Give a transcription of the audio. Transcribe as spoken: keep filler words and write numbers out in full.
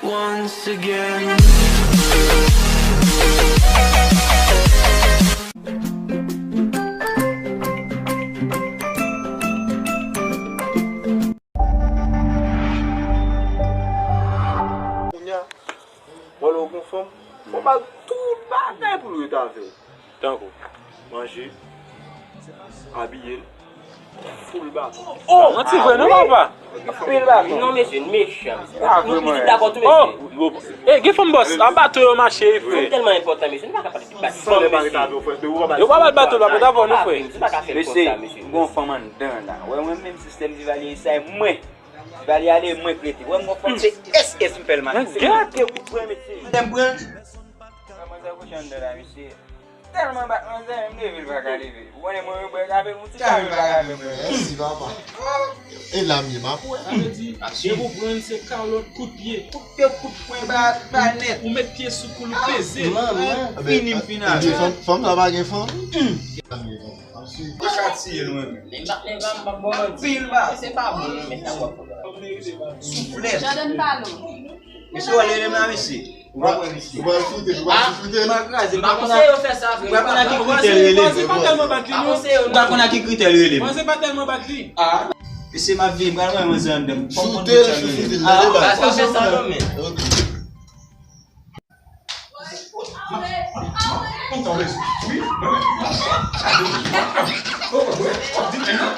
Once again. Kounye a, w al wè w gon fanm, fò w ba l tout bagay pou l ret avè w. Tankou? Manje, abiye l, full baton. Oh! Manti vre non, papa. Anpil baton. Non, mesye, n mechan, mesye. Ah, nou, nou tout dakò tou, mesye. Oh! Eh, gen fanm bòs, a bato yo mache, frè. Fanm tèlman enpòtan, mesye, nou pa ka pale de baton, mesye. Yo pa bat bato, la, pa ta bon, non, frè. Mesye, nou pa ka fè l konsa, mesye. M gon fanm anndan la. Wè, mwen menm sistèm Divalye sa, e mwen. Divalye ale, mwen k rete. Wè, m gon fanm, se S S m fè l mache. Gade kout pwen, mesye. Lè m pran l. Manzè kouche anndan la, mesye. Tèlman bat manzè, menm leve l pa ka leve. Ou konnen mwen, mwen bwè kafe, yon ti kafe l pa ka fè mwen. Mèsi, papa. E la m ye, m ap wè. Sa vle di, depi w pran l, se kalòt, kout pye. Kout pye, kout pwen, ba, ba nèt. Ou met pye sou kou l, ou peze l. Manman. Fini, m fini avè l. Fanm, fanm sa pa gen fanm? Mwen ka tiye l, mwen menm. Men m pa, men m pa, m pa bon manti. Anpil ba. Se pa bon, non, men sa w ap fè. Souflèt. Jordan, pale w. Mesye, w al rele m la, mesye. Ou pa kwè, mesye. Ou pa souflete, ou pa souflete. M pa kraze, m pa konn ak, m pa konn ak ki kritè l rele m. Manzè pa tèlman bat li, non. M pa konn ak ki kritè l rele m. Manzè pa tèlman bat li. Ah. Mesye, m ap vini, m pral wè manzè anndan. Fò m konn kritè l rele m. Ah, pa fè sa, non, men. Ok. Kontan, mesye. Wi, mwen menm. Oh, mwen, w ap di, men non.